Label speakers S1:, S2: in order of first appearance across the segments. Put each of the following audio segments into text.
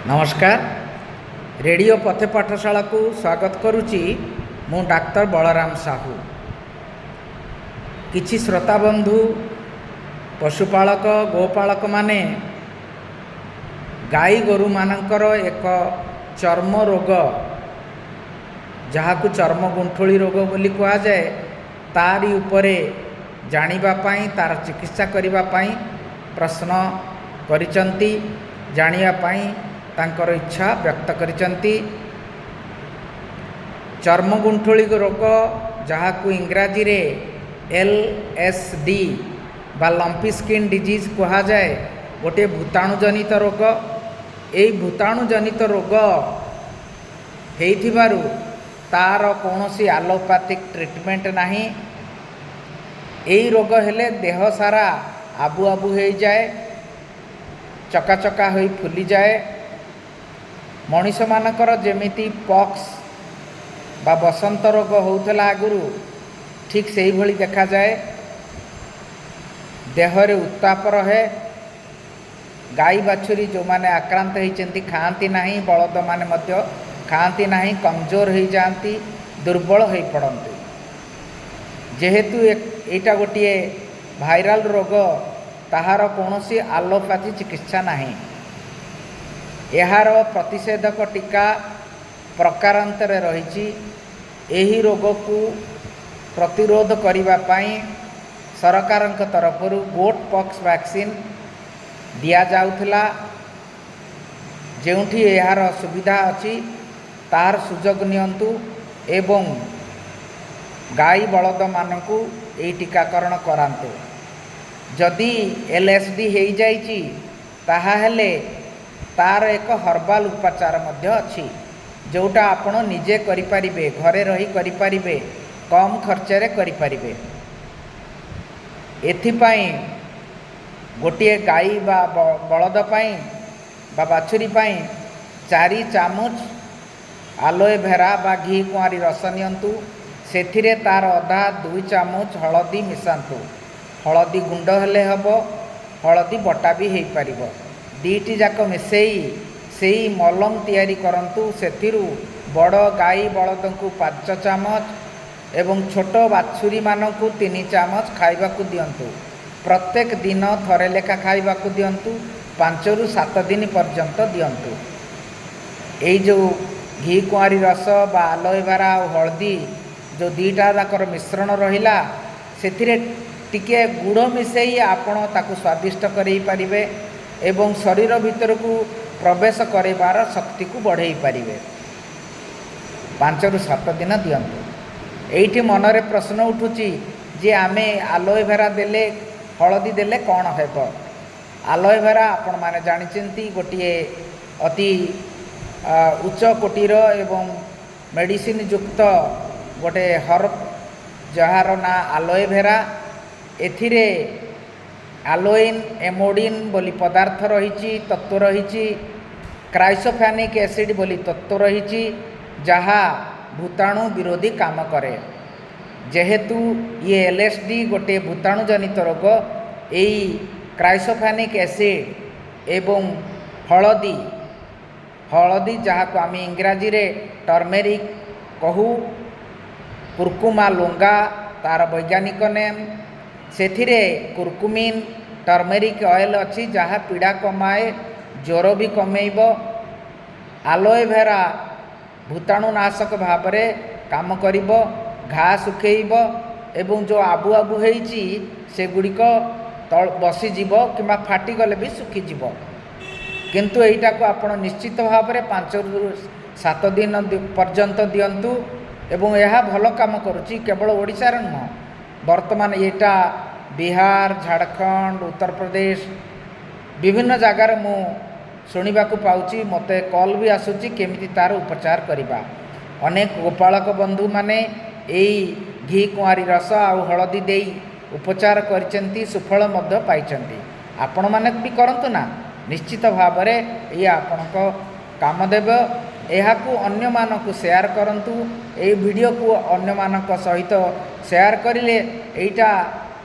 S1: ନମସ୍କାର। ରେଡ଼ିଓ ପଥେ ପାଠଶାଳାକୁ ସ୍ୱାଗତ କରୁଛି ମୁଁ ଡାକ୍ତର ବଳରାମ ସାହୁ। କିଛି ଶ୍ରୋତାବନ୍ଧୁ, ପଶୁପାଳକ, ଗୋପାଳକମାନେ ଗାଈ ଗୋରୁମାନଙ୍କର ଏକ ଚର୍ମ ରୋଗ, ଯାହାକୁ ଚର୍ମ ଗୁଣ୍ଠୁଳି ରୋଗ ବୋଲି କୁହାଯାଏ, ତାରି ଉପରେ ଜାଣିବା ପାଇଁ, ତା'ର ଚିକିତ୍ସା କରିବା ପାଇଁ ପ୍ରଶ୍ନ କରିଛନ୍ତି, ଜାଣିବା ପାଇଁ ତାଙ୍କର ଇଚ୍ଛା ବ୍ୟକ୍ତ କରିଛନ୍ତି। ଚର୍ମ ଗୁଣ୍ଠୁଳି ରୋଗ, ଯାହାକୁ ଇଂରାଜୀରେ LSD ବା ଲମ୍ପି ସ୍କିନ୍ ଡିଜିଜ୍ କୁହାଯାଏ, ଗୋଟିଏ ଭୂତାଣୁ ଜନିତ ରୋଗ। ଏଇ ଭୂତାଣୁ ଜନିତ ରୋଗ ହେଇଥିବାରୁ ତା'ର କୌଣସି ଆଲୋପାଥିକ୍ ଟ୍ରିଟମେଣ୍ଟ ନାହିଁ। ଏଇ ରୋଗ ହେଲେ ଦେହ ସାରା ଆବୁ ଆବୁ ହେଇଯାଏ, ଚକା ଚକା ହୋଇ ଫୁଲିଯାଏ। ମଣିଷମାନଙ୍କର ଯେମିତି ପକ୍ସ ବା ବସନ୍ତ ରୋଗ ହେଉଥିଲା ଆଗରୁ, ଠିକ୍ ସେଇଭଳି ଦେଖାଯାଏ। ଦେହରେ ଉତ୍ତାପ ରହେ। ଗାଈ ବାଛୁରୀ ଯେଉଁମାନେ ଆକ୍ରାନ୍ତ ହେଇଛନ୍ତି ଖାଆନ୍ତି ନାହିଁ, ବଳଦମାନେ ମଧ୍ୟ ଖାଆନ୍ତି ନାହିଁ, କମଜୋର ହେଇଯାଆନ୍ତି, ଦୁର୍ବଳ ହୋଇପଡ଼ନ୍ତି। ଯେହେତୁ ଏଇଟା ଗୋଟିଏ ଭାଇରାଲ ରୋଗ, ତାହାର କୌଣସି ଆଲୋପାଥି ଚିକିତ୍ସା ନାହିଁ। ଏହାର ପ୍ରତିଷେଧକ ଟୀକା ପ୍ରକାରାନ୍ତରେ ରହିଛି। ଏହି ରୋଗକୁ ପ୍ରତିରୋଧ କରିବା ପାଇଁ ସରକାରଙ୍କ ତରଫରୁ ଗୋଟ୍ ପକ୍ସ ଭ୍ୟାକ୍ସିନ୍ ଦିଆଯାଉଥିଲା। ଯେଉଁଠି ଏହାର ସୁବିଧା ଅଛି, ତାହାର ସୁଯୋଗ ନିଅନ୍ତୁ ଏବଂ ଗାଈ ବଳଦମାନଙ୍କୁ ଏଇ ଟୀକାକରଣ କରାନ୍ତୁ। ଯଦି LSD ହେଇଯାଇଛି, ତାହାହେଲେ ତା'ର ଏକ ହର୍ବାଲ ଉପଚାର ମଧ୍ୟ ଅଛି, ଯେଉଁଟା ଆପଣ ନିଜେ କରିପାରିବେ, ଘରେ ରହି କରିପାରିବେ, କମ୍ ଖର୍ଚ୍ଚରେ କରିପାରିବେ। ଏଥିପାଇଁ ଗୋଟିଏ ଗାଈ ବା ବଳଦ ପାଇଁ ବା ବାଛୁରୀ ପାଇଁ 4 ଚାମଚ ଆଲୋଏଭେରା ବା ଘି କୁଆଁରୀ ରସ ନିଅନ୍ତୁ। ସେଥିରେ ତା'ର ଅଧା, 2 ଚାମଚ ହଳଦୀ ମିଶାନ୍ତୁ। ହଳଦୀ ଗୁଣ୍ଡ ହେଲେ ହେବ, ହଳଦୀ ବଟା ବି ହେଇପାରିବ। ଦୁଇଟି ଯାକ ମିଶାଇ ସେଇ ମଲମ ତିଆରି କରନ୍ତୁ। ସେଥିରୁ ବଡ଼ ଗାଈ ବଳଦଙ୍କୁ 5 ଚାମଚ ଏବଂ ଛୋଟ ବାଛୁରୀମାନଙ୍କୁ 3 ଚାମଚ ଖାଇବାକୁ ଦିଅନ୍ତୁ। ପ୍ରତ୍ୟେକ ଦିନ ଥରେ ଲେଖା ଖାଇବାକୁ ଦିଅନ୍ତୁ, 5ରୁ 7 ଦିନ ପର୍ଯ୍ୟନ୍ତ ଦିଅନ୍ତୁ। ଏଇ ଯେଉଁ ଘି କୁଆଁରୀ ରସ ବା ଆଲୋଏଭେରା ଆଉ ହଳଦୀ ଯେଉଁ ଦୁଇଟା ଯାକର ମିଶ୍ରଣ ରହିଲା, ସେଥିରେ ଟିକିଏ ଗୁଡ଼ ମିଶାଇ ଆପଣ ତାକୁ ସ୍ୱାଦିଷ୍ଟ କରାଇ ପାରିବେ ଏବଂ ଶରୀର ଭିତରକୁ ପ୍ରବେଶ କରାଇବାର ଶକ୍ତିକୁ ବଢ଼ାଇ ପାରିବେ। 5ରୁ 7 ଦିନ ଦିଅନ୍ତୁ। ଏଇଠି ମନରେ ପ୍ରଶ୍ନ ଉଠୁଛି ଯେ ଆମେ ଆଲୋଏଭେରା ଦେଲେ, ହଳଦୀ ଦେଲେ କ'ଣ ହେବ? ଆଲୋଏଭେରା ଆପଣମାନେ ଜାଣିଛନ୍ତି, ଗୋଟିଏ ଅତି ଉଚ୍ଚ କୋଟିର ଏବଂ ମେଡ଼ିସିନ ଯୁକ୍ତ ଗୋଟେ ହର୍ବ, ଯାହାର ନାଁ ଆଲୋଏଭେରା। ଏଥିରେ ଆଲୋଇନ୍, ଏମୋଡ଼ିନ୍ ବୋଲି ପଦାର୍ଥ ରହିଛି, ତତ୍ତ୍ୱ ରହିଛି, କ୍ରାଇସୋଫ୍ୟାନିକ୍ ଏସିଡ଼୍ ବୋଲି ତତ୍ତ୍ୱ ରହିଛି, ଯାହା ଭୂତାଣୁ ବିରୋଧୀ କାମ କରେ। ଯେହେତୁ ଇଏ LSD ଗୋଟିଏ ଭୂତାଣୁ ଜନିତ ରୋଗ, ଏଇ କ୍ରାଇସୋଫ୍ୟାନିକ୍ ଏସିଡ଼୍ ଏବଂ ହଳଦୀ, ହଳଦୀ ଯାହାକୁ ଆମେ ଇଂରାଜୀରେ ଟର୍ମେରିକ୍ କହୁ, କୁର୍କୁମା ଲୋଙ୍ଗା ତା'ର ବୈଜ୍ଞାନିକ ନେମ୍, ସେଥିରେ କୁର୍କୁମିନ୍, ଟର୍ମେରିକ୍ ଅଏଲ୍ ଅଛି, ଯାହା ପୀଡ଼ା କମାଏ, ଜ୍ୱର ବି କମେଇବ। ଆଲୋଏଭେରା ଭୂତାଣୁନାଶକ ଭାବରେ କାମ କରିବ, ଘା ଶୁଖେଇବ ଏବଂ ଯେଉଁ ଆବୁ ଆବୁ ହେଇଛି ସେଗୁଡ଼ିକ ବସିଯିବ କିମ୍ବା ଫାଟିଗଲେ ବି ଶୁଖିଯିବ। କିନ୍ତୁ ଏଇଟାକୁ ଆପଣ ନିଶ୍ଚିତ ଭାବରେ 5ରୁ 7 ଦିନ ପର୍ଯ୍ୟନ୍ତ ଦିଅନ୍ତୁ ଏବଂ ଏହା ଭଲ କାମ କରୁଛି। କେବଳ ଓଡ଼ିଶାରେ ନୁହଁ, ବର୍ତ୍ତମାନ ଏଇଟା ବିହାର, ଝାଡ଼ଖଣ୍ଡ, ଉତ୍ତରପ୍ରଦେଶ, ବିଭିନ୍ନ ଜାଗାରେ ମୁଁ ଶୁଣିବାକୁ ପାଉଛି। ମୋତେ କଲ୍ ବି ଆସୁଛି, କେମିତି ତା'ର ଉପଚାର କରିବା। ଅନେକ ଗୋପାଳକ ବନ୍ଧୁମାନେ ଏଇ ଘି କୁଆଁରୀ ରସ ଆଉ ହଳଦୀ ଦେଇ ଉପଚାର କରିଛନ୍ତି, ସୁଫଳ ମଧ୍ୟ ପାଇଛନ୍ତି। ଆପଣମାନେ ବି କରନ୍ତୁ ନା, ନିଶ୍ଚିତ ଭାବରେ ଇଏ ଆପଣଙ୍କ କାମ ଦେବ। ଏହାକୁ ଅନ୍ୟମାନଙ୍କୁ ସେୟାର କରନ୍ତୁ। ଏଇ ଭିଡ଼ିଓକୁ ଅନ୍ୟମାନଙ୍କ ସହିତ ସେୟାର କରିଲେ ଏଇଟା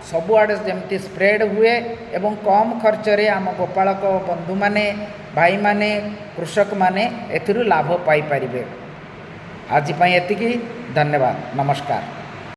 S1: ସବୁଆଡ଼େ ଯେମିତି ସ୍ପ୍ରେଡ଼୍ ହୁଏ ଏବଂ କମ୍ ଖର୍ଚ୍ଚରେ ଆମ ଗୋପାଳକ ବନ୍ଧୁମାନେ, ଭାଇମାନେ, କୃଷକମାନେ ଏଥିରୁ ଲାଭ ପାଇପାରିବେ। ଆଜି ପାଇଁ ଏତିକି। ଧନ୍ୟବାଦ, ନମସ୍କାର।